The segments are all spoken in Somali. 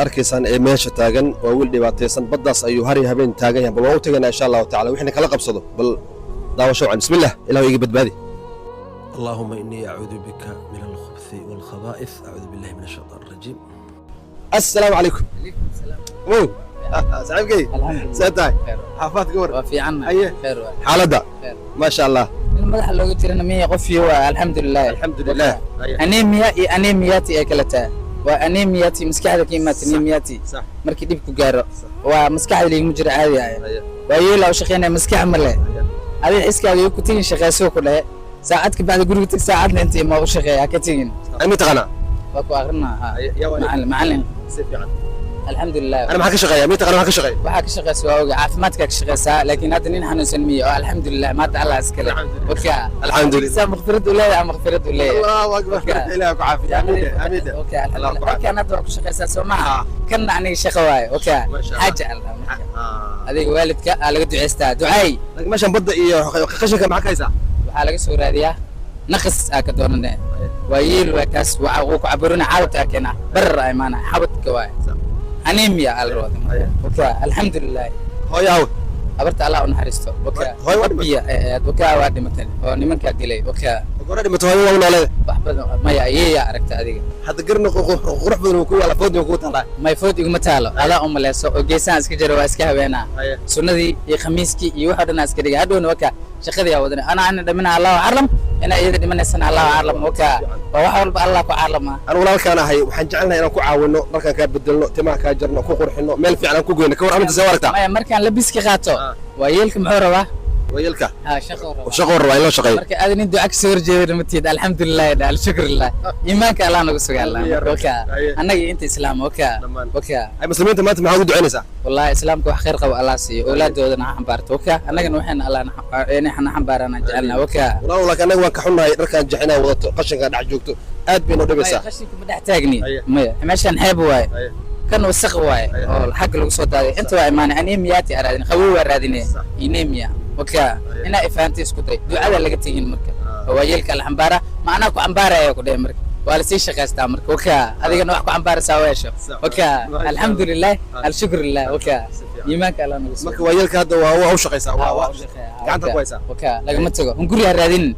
Arkaysaan ee meesha taagan waa wiil dhibaataysan. Baddaas ayuu hari habeen taagan yahay. Bal waan u tegaynaa, insha Allahu tacala, wixina kala qabsado. Bal daawasho wacan. Bismillah, Ilahu iga badbaadi. اللهم إني أعوذ بك من الخبث والخبائث، أعوذ بالله من الشيطان الرجيم. Assalaamu calaykum. Wow, saaxiibkay, see tahay? Xaafaad ka war? Waa fiicanna. Haye. Khayr waay. Xaaladda? Khayr. Maasha Allah. In madaxa looga jirana miya qof iyo waa alxamdulilah. Alxamdulilah. Anemia iyo anemiyati ay kala tahay. Waa anemiyati maskaxda ka imaata, anemiyati markii dhib ku gaaro waa maskaxda liigma jiro caadi ah. Waa yeelaa u shaqeynaya, maskax ma leh. Adiga xiskaaga iyo ku tegin, shaqeysoo ku dhehe, saacad ka bacdi guriga tag, saacadna inta imaa u shaqeeya, ha ka tegin. Ay, ma taqaanaa? Waa ku akrinaa ha. Yaa waa? Macalin, macalin. Si fiican. Alxamdulilah. Ana maxaa ka shaqeeya? Ma taqaanaa maxaa ka shaqeeya? Waxaa ka shaqeysa waa oga, caafimaadkaa ka shaqeysaa, laakiin hadda nin xanuunsan miya oo alxamdulilah, maanta Allah iskale waka. Alxamdulilah. Saa makfirad u leeyahay, makfirad u leeyahay. Allahu akbar. Ilaah ku caafiya. Amiin, amiin. Okay. Allah ku alxamdulilah, halkan hadda waa ku shaqeysaa, soo maaha? Kanna aniga shaqo waaye, okay. Masha Allah. Xaaja Allah marka adiga waalidka aa laga duceystaa, ducaay. Laakiin meeshan badda iyo qashinka maxaa ka haysaa? Waxaa laga soo raadiyaa naqas aa ka doonane. Waa yeel, waa kaas, waa uu ku caburina, caawta aa keena, barar aa imaana, xabadka waaye, anemia aa la rabaa. Okay, alxamdulilah. Hooyo aw? Habarta Allah u naxariisto, okay. Hooyo waa dhimatay? Biya okay, waa dhimatay oo nimankaa dilay, okay. Hore dhimatay hooyo, waa u nooleed? Wax badan maya, ayeeyaa aragta adiga. Hadda garna qurux badan ku yaala, foodna ku taalaa. May, food iguma taalo, adaa u maleyso oo geesahan iska jira, waa iska haweenaa. Sunnadii iyo khamiiskii iyo wax oo dhan aa iska dhigay. Hadhowna waka shaqadii aa wadanay, ana dhimina, Allahu aclam, ina iyada dhimanaysana, Allahu aclam. Waka waa wax walba Allah ku caalama. Anu walaalkaan ahay, waxaan jecelnahay inaan ku caawino, dharkaan kaa bedelno, timaha kaa jarno, ku qurxino, meel fiican aan ku goyno. Ka war arrinta, see u aragtaa? Maya, markaan labiska qaato, waa yeelka muxuu rabaa? Waayelka? Ha, shaqo rabaa. Shaqo rabaa, in loo shaqeeyo. Marka aad nin duca kasoo horjeeda matid, alxamdulilah, alshukrillah, iimaanka Allah nagu suga Allah. Waka annaga inta islaam, waka waka. Ay, muslimiinta maanta maxaa ugu ducaynaysaa? Wallahi, islaamka wax khayr qabo Allah siiyo, awlaadoodana ha xambaarto. Waka annagana waxayna Allah inay na xambaaraan aan jecelnaa, waka. Walaal, laakiin annaga waan ka xunnahay dharkaan jexinaa wadato, qashinkaan dhex joogto, aad bay noo dhibaysaa. Qashinka ma dhex taagni, maya, meeshaan xeeb waaye, kan wasaq waaye oo xagga lagu soo daaday. Inta waa imaanay, anemiyati aa raadin, qabow waa raadinay, anemia. Waka inaa ifahanti isku day, ducada laga tegin. Marka waa yeelka la xambaara, ma anaa ku xambaaraya ku dhehe. Marka waa lasii shaqaystaa. Marka waka adigana wax ku xambaaraysaa weesho. Waka alxamdulilah, alshukrulilah, waka iimaanka Allah nagu Marka waa yeelka hadda waa u shaqaysaa, waa gacanta ku haysaa. Waka lagama tago, hunguri ha raadinin,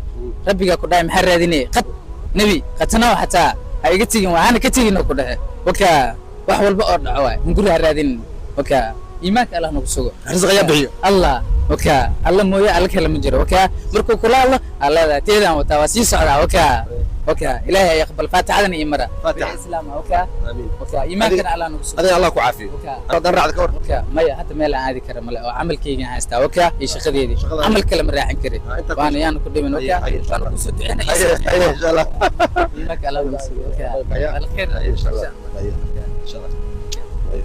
rabbigaa ku dhahay, maxaa raadinay? Qad nebi qatanow xataa ha iga tegin, waa hana ka tegin oo ku dhehe. Waka wax walba oo dhaco waay, hunguri ha raadinin. Waka iimaanka Allah nagu sugo. Risiq ayaa bixiyo. Allah, waka alla mooye alla kale ma jiro. Waka markuu kula hadlo aa leedahay, teedaan wataa, waa sii socdaa. Waka waka Ilaahay ay aqbal faatixadan iyo mara. Faatixa. Islaam, waka. Aamiin. Waka iimaankana Allah nagu sugo. Adiga Allah ku caafiyo. Waka. Haddaan raacda, ka war? Waka maya, hadda meel aan aadi kara male oo camalkaygan haystaa, waka iyo shaqadeedii. Shaqada- Camal kale ma raacin kari. Intaa ku- Waana yaana ku dhimin, waka. Haye, insha Waana Allah. kusoo duceynaya. Haye, insha Allah. Iimaanka Allah nagu sugo, waka. Haye. Alkhair. Haye, insha Allah. Haye, insha Allah. Haye.